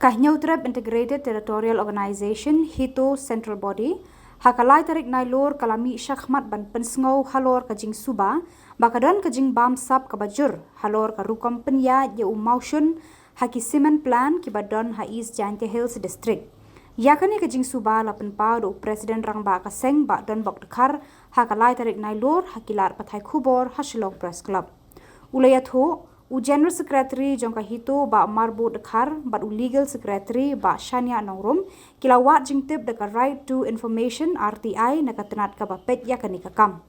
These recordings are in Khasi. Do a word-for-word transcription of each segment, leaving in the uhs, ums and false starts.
Ka Hynñiewtrep Integrated Territorial Organization, HITO Central Body, ha ka lai tarik Nailur ka la mih shakhmat ban pynsngew halor ka jingsuba ba ka don ka jingbam sap kaba jur halor ka rukom pynïaid ïa u mawshun ha ki cement plant kiba don ha East Jaintia Hills District. Ïa kane ka jingsuba la pynpaw da u President Rangbah ka seng Bah Donbok Dkhar ha ka lai tarik Nailur ha ki lad pathai khubor ha Shillong Press Club. U la ïathuh, u General Secretary jong ka HITO Bah Marbu Dkhar bad u Legal Secretary Bah Shania Nongrum ki la wad jingtip da ka Right to Information, R T I, na ka tnat kaba peit ïa kane ka kam.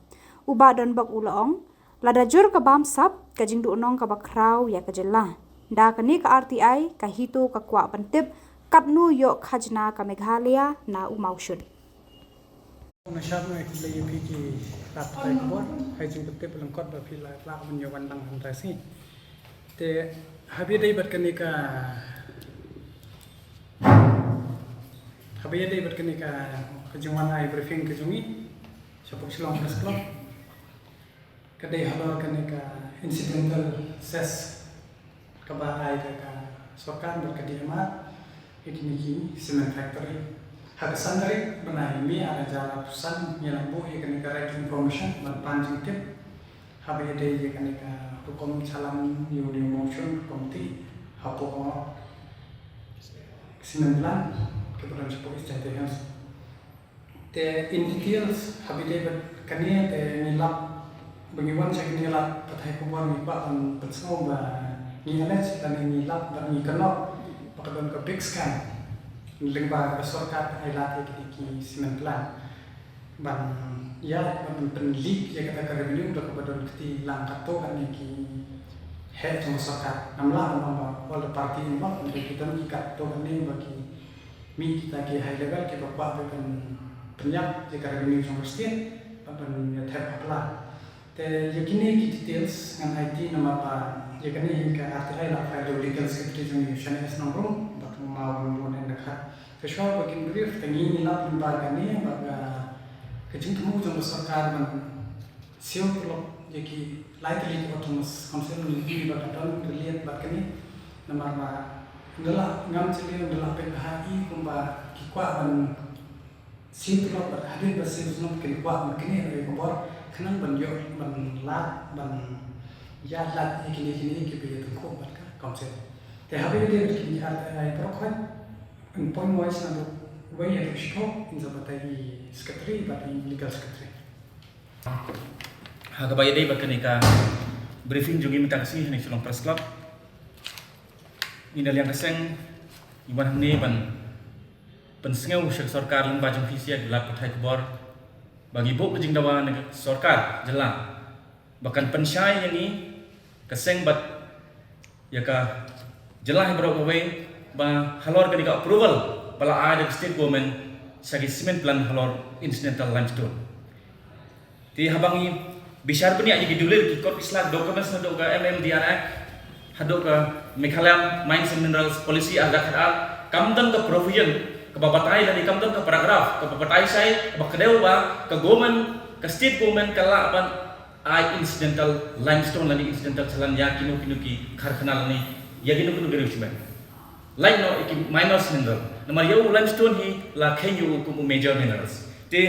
U Bah Donbok u la ong, lada jur ka bam sap, ka jingduhnong kaba khraw ïa ka jylla. Da kane ka R T I, ka HITO ka kwah ban tip katno ïoh khajna ka Meghalaya na u mawshun. Nga shad nga ai khublei ïa phi ki lad pathai khubor ha ka jingpyntip lyngkot ba phi la lah ban ïa wan lang hangtai sngi. Te haba ïadei bad kane ka, haba ïadei bad kane ka, ka jingwan ai briefing ka jong ngi shapoh Shillong Press Club, ka dei halor kane ka incidental cess kaba ai da ka sorkar bad ka D M R ïa kine ki cement factory. Ha ka san tarik bnai May ar hajar arphew san ngi la buh ïa kane ka Right to Information ban pan jingtip haba ïadei ïa kane ka rukom challan ïa une u mawshun rukom tih hapoh cement plant kaba don shapoh East Jaintia Hills. Te in details haba ïadei bad kane te ngi lap, ba ngi wan sha kane lad pathai khubor ngi kwah ban pynsngew ba ngi allege lane ngi lap bad ngi kynnoh ba ka don ka big scam lyngba ka sorkar ka ai lad ïa kine ki cement plant ban ïa ban pynleak ïa kata ka revenue da kaba don kti lang katto katne ki heh jong ka sorkar. Ngam lah ban ong ba all the party involved, hynrei ki don ki katto katne ba ki mih kita ki high level kiba kwah ban pynïap ïa ka revenue jong ka state bad ban ïa thep ha pla. Te ïa kine ki details ngan aiti namar ba ïa kane hi ka R T I la file da u Legal Secretary jong ngi u Shania S Nongrum bad u Mawrungrun N Dkhar. Te shuwa ba kin brief te ngi ngi lap lyngba kane ba ka, ka jingthmu jong ka sorkar ban siew tulop ïa ki lai tylli ki autonomous council ngi ïohi ba ka don relate bad kane. Namar ba ynda la ngam chim ïa ynda la peit bha i kumba ki kwah ban siew tulop bad hadien ba siew tulop kin kwah ban knieh ïa ka bor khnang ban ïoh ban lad ban ïa lad ïa kine kine kiba ïa tyngkhuh bad ka council. Te haba ïadei bad kine ki ar ai baroh khoit, point wise naduh wei haduh shiphew, in sa batai i secretary bad i legal secretary. Ha kaba ïadei bad kane ka briefing jong ngi mynta ka sngi ha Shillong Press Club, ngi na liang ka seng ngi wan hangne ban pynsngew sha ka sorkar lyngba jong phi sha ki lad pathai khubor ba ngi buh ka jingdawa na ka sorkar jylla ba kan pynshai ïa ngi ka seng bad ïa ka jylla hi baroh kawei ba halor kane ka approval ba la ai da ka state government sha ki cement plant halor incidental limestone. Te haba ngi bishar bniah ïa ki dulil, ki kot ki sla, documents naduh ka M M D R Act haduh ka Meghalaya Mines and Minerals Policy ar hajar khatar, kam don ka provision kaba batai lane kam don ka paragraph kaba batai shai kaba kdew ba ka government, ka state government ka lah ban ai incidental limestone lane incidental challan ïa kino kino ki karkhana lane ïa kino kino ki riew cement. Lait noh ïa ki minor mineral. Namar ïa u limestone hi la kheiñ ïa u kum u major minerals. Te,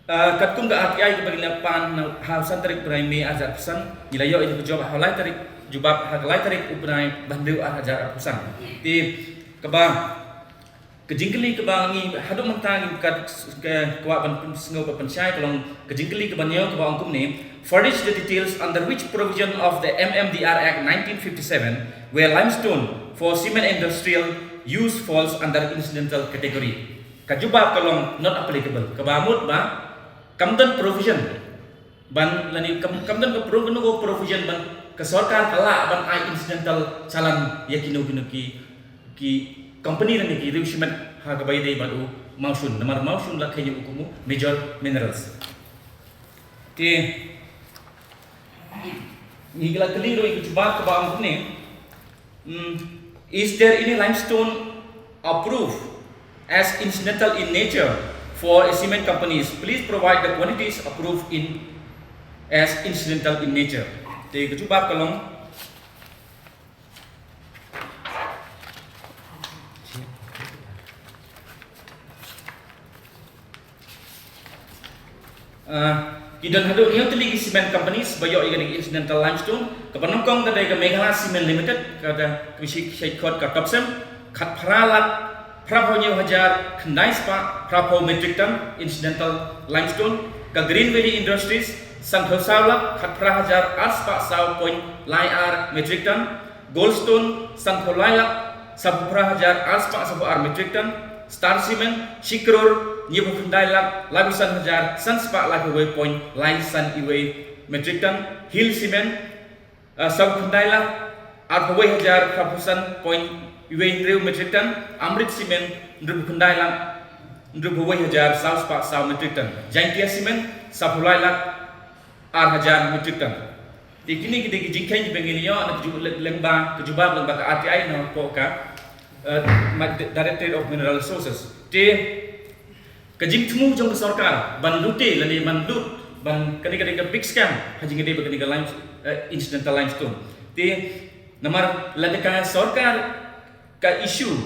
ah, katkum ka R T I kaba ngi la pan ha u san tarik bnai May ar hajar arphew san, ngi la ïoh ïa ka jubab ha u lai tarik, jubab ha ka lai tarik u bnai ba hynriew ar hajar arphew san. Te kaba Ka jingkylli kaba ngi haduh mynta ngi ka, ka kwah ban pynsngew ban pynshai ka long ka jingkylli kaba hynñiew kaba ong kumne: Furnish the details under which provision of the M M D R Act nineteen fifty-seven where limestone for cement industrial use falls under incidental category. Ka jubab ka long not applicable. Kaba mut ba kam don provision ban lane kam, kam don ka pro-, kano ka provision ban ka sorkar ka lah ban ai incidental challan ïa kino kino ki, ki company lane ki riew shimet ha kaba ïadei bad u mawshun. Namar mawshun la kheiñ ïa u kum u major minerals. Te ngi la kylli ruh ïa ka jubab kaba ong kumne. Mm, is there any limestone approved as incidental in nature for a cement companies? Please provide the quantities approved in as incidental in nature. Te ka jubab ka long, Uh, ki don haduh hynñiew tylli ki cement companies ba ïoh ïa kane ka incidental limestone, kaba nyngkong ka dei ka Meghalaya Cement Limited, ka da ka bishik shait khot ka Topcem, khatphra lak phraphew hynñiew hajar khyndai spah phraphew metric ton incidental limestone, ka Green Valley Industries sanphew saw lak khatphra hajar ar spah saw point lai ar metric ton, Goldstone sanphew lai lak saphew phra hajar ar spah saphew ar metric ton, Star Cement shi klur hynñiewphew khyndai lak laiphew san hajar san spah laiphew wei point lai san wei metric ton, Hill Cement uh, saphew khyndai lak arphew wei hajar phraphew san point wei hynriew metric ton, Amrit Cement hynriewphew khyndai lak hynriewphew wei hajar saw spah saw metric ton, Jaintia Cement saphew lai lak ar hajar metric ton. Te kine ki dei ki jingkheiñ kiba ngi ïoh na ka ju-, lyngba ka jubab lyngba ka R T I na pdeng ka, eh, ma-, Directorate of Mineral Resources. Te ka jingthmu jong ka sorkar ban lute lane ban lut ban kane ka dei ka big scam ha jingïadei bad kane ka lime, eh, incidental limestone. Te namar lada ka sorkar ka issue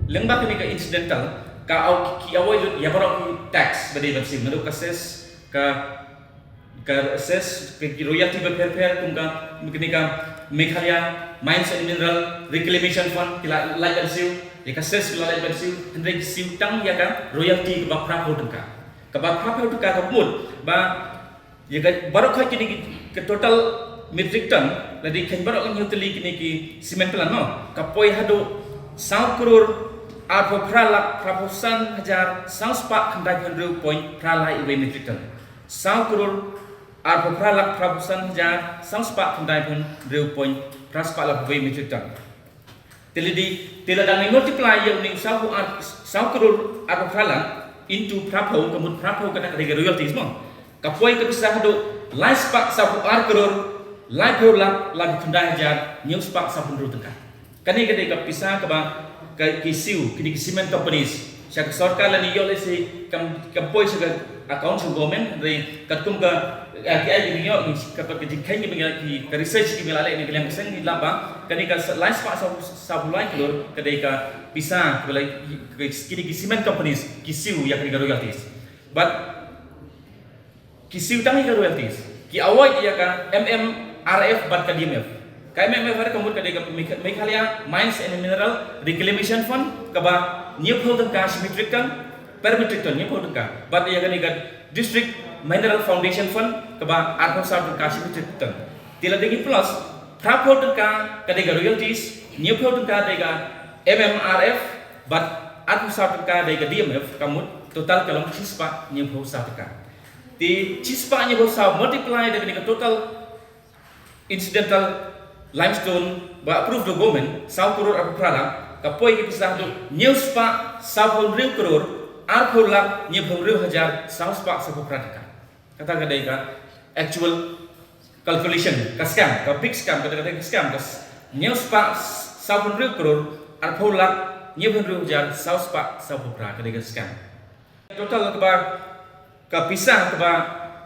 lyngba kane ka incidental ka aw-, ki avoid lut ïa baroh ki tax ba dei ban siew, naduh ka cess, ka ka cess, ka ki royalty ba pher pher kum ka kane ka Meghalaya Mines and Mineral Reclamation Fund ki la lait ban siew, ïa ka cess ki la lait ban siew, hynrei ki siew tang ïa ka royalty kaba phraphew tyngka. Kaba phraphew tyngka ka mut ba ïa ka baroh khoit kine ki, ka total metric ton, lada kheiñ baroh hynñiew tylli kine ki cement plant mo, ka poi haduh saw klur arphew phra lak phraphew san hajar saw spah khyndai phew hynriew point phra lai wei metric ton. Saw klur arphew phra lak phraphew san hajar saw spah khyndai phew hynriew point phra spah laiphew wei metric ton. Te lada, te lada ngi multiply ïa une u saw phew ar, saw klur arphew phra lak into phraphew, ka mut phraphew kata ka dei ka royalties mo, ka poi ka pisa haduh lai spah saphew ar klur laiphew lak laiphew khyndai hajar hynñiew spah saphew hynriew tyngka. Kane ka dei ka pisa kaba ka, ki siew kine ki cement companies sha ka sorkar lane ïoh lehse kam, kam poi sha ka account sha government, hynrei katkum ka, eh, ki ai ki ïoh, ka, ka jingkheiñ kiba ngi, ki, ka research kiba ngi la leh na ka liang ka seng ngi lap ba kane ka sa-, lai spah saw, saphew lai klur ka dei ka pisa kaba la, ka, kine ki cement companies ki siew ïa kane ka royalties. But ki siew tang ïa ka royalties, ki avoid ïa ka M M R F bad ka D M F. Ka M M R F ka mut ka dei ka Megha-, Meghalaya Mines and Mineral Reclamation Fund, kaba hynñiewphew tyngka shi metric ton, per metric ton hynñiewphew tyngka. Bad ïa kane ka District Mineral Foundation Fund, kaba arphew saw tyngka shi metric ton. Te lada ngi plus, phraphew tyngka ka dei ka royalties, hynñiewphew tyngka dei ka M M R F, bad arphew saw tyngka dei ka D M F, ka mut total ka long shispah hynñiewphew saw tyngka. Te shispah hynñiewphew saw multiply da kane ka total incidental limestone ba approve da government, saw klur arphew phra lak, ka poi ka pisa haduh hynñiew spah sawphew hynriew klur arphew lak hynñiewphew hynriew hajar saw spah sawphew phra tyngka. Kata ka dei ka actual calculation, ka scam, ka big scam, kata ka dei ka scam, ka s-, hynñiew spah sawphew hynriew klur arphew lak hynñiewphew hynriew hajar saw spah sawphew phra, ka dei ka scam. Total kaba, ka pisa kaba,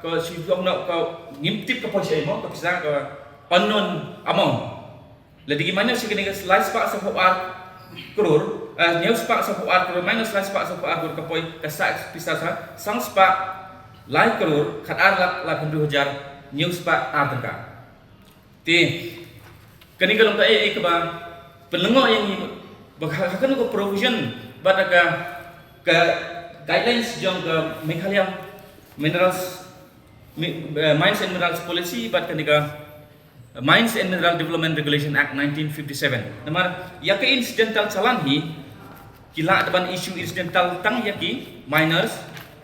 ka shu ong noh ka ngim tip ka poi shaei mo, ka pisa ka unknown amount. Lada ngi minus ïa kane ka lai spah sawphew ar klur, eh, hynñiew spah sawphew ar klur minus lai spah sawphew ar klur ka poi ka sah pisa sa, san spah lai klur khat ar lak laiphew hynriew hajar hynñiew spah ar tyngka. Te kane ka long kaei kaei kaba pynlyngngoh ïa ngi ba ha, ha kano ka provision bad ka, ka guidelines jong ka Meghalaya Minerals, Mi-, eh, Mines and Minerals Policy bad kane ka Mines and Mineral Development Regulation Act nineteen fifty-seven. Namar ïa ka incidental challan hi ki lah ban issue incidental tang ïa ki minors,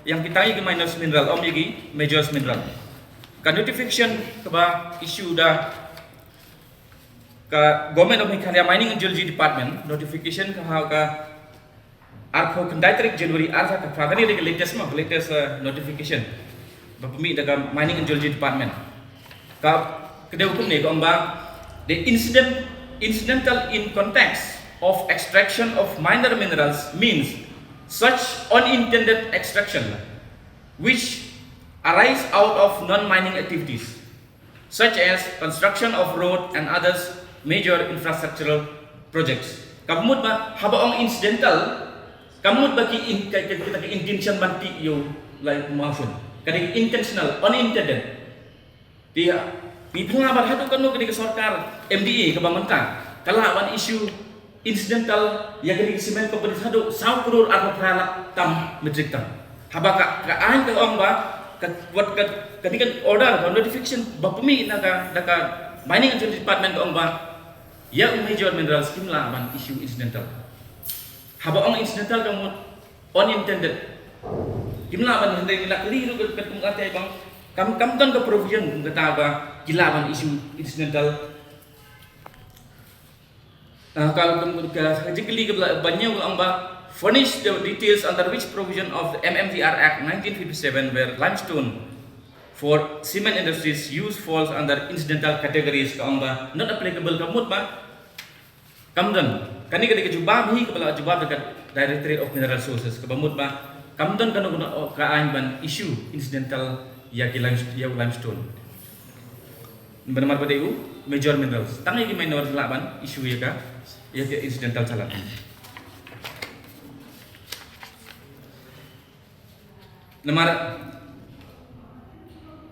ïa ki tang ïa ki minors mineral, ym ïa ki majors mineral. Ka notification kaba issue da ka Government of Meghalaya Mining and Geology Department, notification ka ha ka arphew khyndai tarik January arphew ka phra, kane dei ka latest mo, ka latest, eh, notification ba pynmih da ka Mining and Geology Department. Ka, ka dei hukum ne ka ong ba the incident, incidental in context of extraction of minor minerals means such unintended extraction which arise out of non-mining activities, such as construction of road and others major infrastructural projects. Ka mut ba haba ong incidental, ka mut ba ki in, ka, ka, kita ki intention ban tih ïa u, like, motion. Ka dei intentional, unintended. Te phi pyrkhat ba haduh katno kane ka sorkar M D A kaba mynta ka lah ban issue incidental ïa kane ka cement company haduh saw klur arphew phra lak tam metric ton. Haba ka, ka aiñ ka ong ba ka, wat ka, kane ka order ba notification ba pynmih na ka, da ka Mining and Geology Department ka ong ba ïa u Major Minerals kim lah ban issue incidental. Haba ong incidental ka mut unintended. Kim lah ban, hynrei ngi la kylli ruh ka, ka kum ka te bang kam, kam don ka provision kum kata ba ki lah ban issue incidental. Ah, ka, ka, ka, ka jingkylli kaba la, ba hynñiew ka ong ba, furnish the details under which provision of the M M D R Act nineteen fifty-seven where limestone for cement industries use falls under incidental categories, ka ong ba not applicable, ka mut ba kam don. Kane ka dei ka jubab hi kaba la jubab da ka Directorate of Mineral Resources, kaba mut ba kam don kano kano ka aiñ ban issue incidental ïa ki lime-, ïa u limestone. Namar ba dei u major minerals. Tang ïa ki minor lah ban issue ïa ka, ïa ka incidental challan. Namar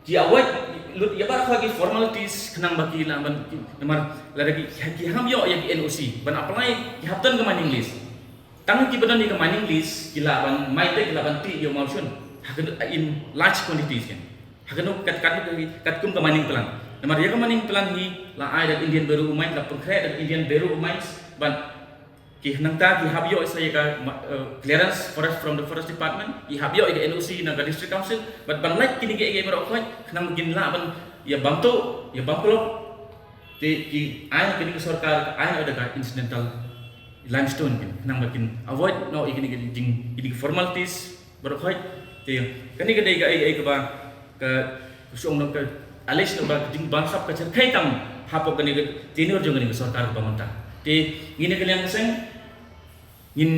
ki avoid lut ïa baroh ki formalities khnang ba ki lah ban ki, namar lada ki, ki hap ïoh ïa ki N O C ban apply, ki hap don ka mining lease. Tang kiba don ïa ka mining lease ki lah ban, mai te ki lah ban tih ïa u mawshun ha ka, in large quantities kan. Ha kano kat, kat, katkum ka mining plan. Namar ïa ka mining plan hi la ai da Indian Bureau of Mines, la pynkhreh da Indian Bureau of Mines ban ki nangta ki hap ïoh sa ïa ka ma-, eh, clearance forest from the Forest Department, ki hap ïoh ïa ka N O C na ka District Council, bad ban lait kine ki, ki baroh khoit khnang ba kin lah ban ïa bam tuh, ïa bam klop. Te ki ai kine ki sorkar, ai da ka incidental limestone kin, khnang ba kin avoid noh ïa kine ki jing, kine ki formalities baroh khoit. Te kane ka dei ka ei, ei kaba ka, ka shu ong noh ka, alleged noh ba ka jingbamsap ka jyrkhei tam hapoh kane ka tenure jong kane ka sorkar kaba mynta. Te ngin ïa ka liang ka seng ngin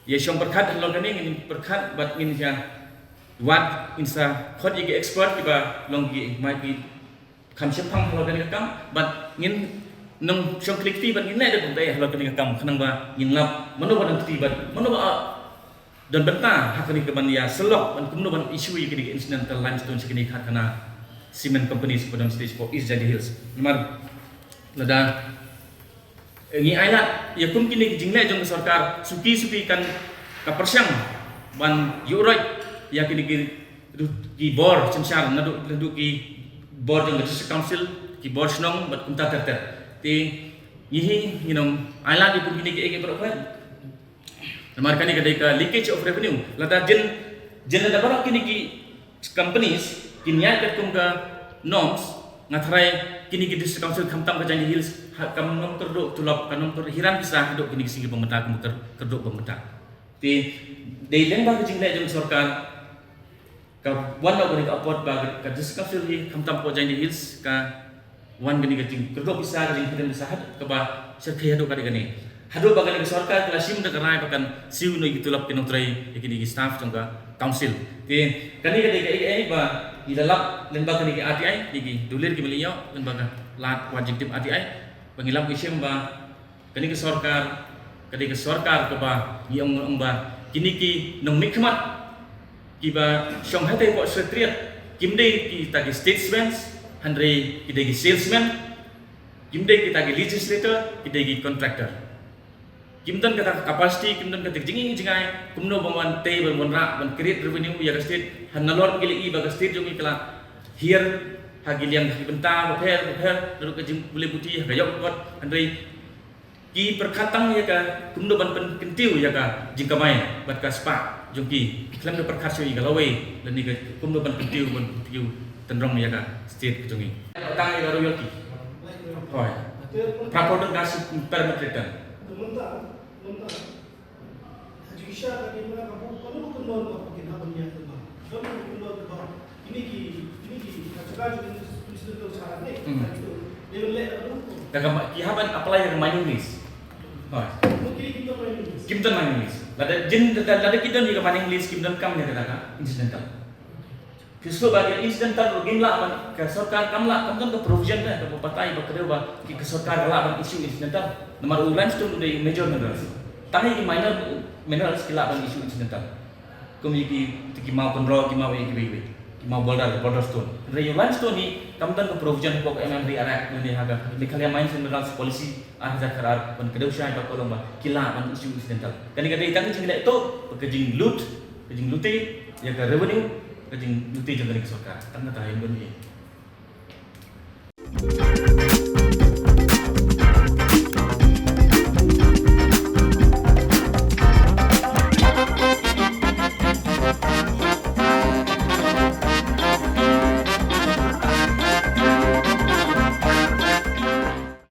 ïa shong pyrkhat halor kane, ngin pyrkhat bad ngin ïa wad, ngin sa khot ïa ki expert kiba long ki, mai ki kham shemphang halor kane ka kam, bad ngin nang shong khlieh kti bad ngin leh da kumta halor kane ka kam, khnang ba ngin lap mano ba dang kti bad mano ba don bynta ha kane ka ban ïa sylloh ban kumno ban issue ïa kane ka incidental limestone sha kine ki kharkhana cement companies ba don stage four East Jaintia Hills. Namar lada ngi ai lad ïa kum kine ki jingleh jong ka sorkar, suki suki kan ka pyrshang ban ïuh roit ïa kine ki, ki bor synshar, naduh, naduh ki bor jong ka District Council, ki bor shnong bad kumta ter ter. Te ngi hi ngi nang ai lad ïa kum kine ki, ki baroh khoit. Namar kane ka dei ka leakage of revenue. Lada jin, jin lada baroh kine ki companies kin ïaid katkum ka norms, nga tharai kine ki District Council khamtam ka Jaintia Hills, ha, kam nym kyrduh tulop, kam nym kyrduh hiran pisa haduh kine ki sngi ba mynta, kam kyr-, kyrduh ba mynta. Te dei lyngba ka jingleh jong ka sorkar ka wan noh kane ka apot ba ka District Council hi khamtam ka Jaintia Hills ka wan kane ka jingkyrduh pisa, ka jingkyrduh pisa haduh kaba shyrkhei haduh katei kane. Haduh ba kane ka sorkar ka la shim da ka rai ba kan siew noh ïa ki tulop ki nongtrei ïa kine ki staff jong ka council. Te kane ka dei kaei kaei ba ngi la lap lyngba kane ka R T I, ïa ki dulir ki mali ïoh lyngba ka lad Wahjingtip R T I, ba ngi lap ngi shem ba kane ka sorkar ka dei ka sorkar kaba ngi ong, ong ba kine ki nongmihkhmat kiba shong hatei hapoh Secretariat kim dei kita ki statesmen, hynrei ki dei ki salesmen, kim dei kita ki legislator, ki dei ki contractor. Kim don kata ka capacity, kim don kata ka jingi jingai kumno ban wan tei, ban wanrah, ban create revenue ïa ka state. Hynrei nalor ki la ïohi ba ka state jong ngi ka la hiar ha ki liang, ha ki bynta bapher bapher, naduh ka jingpule buti ha ka ïoh ka kot, hynrei ki pyrkhat tang ïa ka kumno ban pynkyntiew ïa ka jingkamai bad ka spah jong ki, khlem da pyrkhat shuh ïa ka lawei lane ka kumno ban kyntiew, ban kyntiew tynrong ïa ka state ka jong ngi. Tang ïa ka royalty. Hooid. Phra phew tyngka shi per metric ton. Kine ki, kine ki ka jaka jong ka state ne. Hmm. Ka jong ka, ki hap ban apply ïa ka mining lease. Hooid. Kim don mining lease. Kim don mining lease. Lada jin, lada, lada ki don ïa ka mining lease, kim donkam ïa kata ka incidental. Shuh ba ki incidental ruh kim lah ban, ka sorkar kam lah, kam don ka provision ne kaba batai ba ka dei ba ki, ka sorkar ka lah ban issue incidental. Namar u limestone u dei major minerals. Tang ïa ki minor minerals ki lah ban issue incidental. Kum ïa ki, ki maw kynroh, ki maw ïa kiwei kiwei, ki maw boulder, boulder stone. Hynrei u limestone hi kam don ka provision hapoh ka M M D R Act ne ha ka Meghalaya Mines and Minerals Policy ar hajar khatar ban kdew shai ba ka long ba ki lah ban issue incidental. Kane ka dei tang ka jingleh tuh ba ka jinglut, ka jinglute ïa ka revenue, ka jinglute jong kane ka sorkar. Tang kata hi ban ïa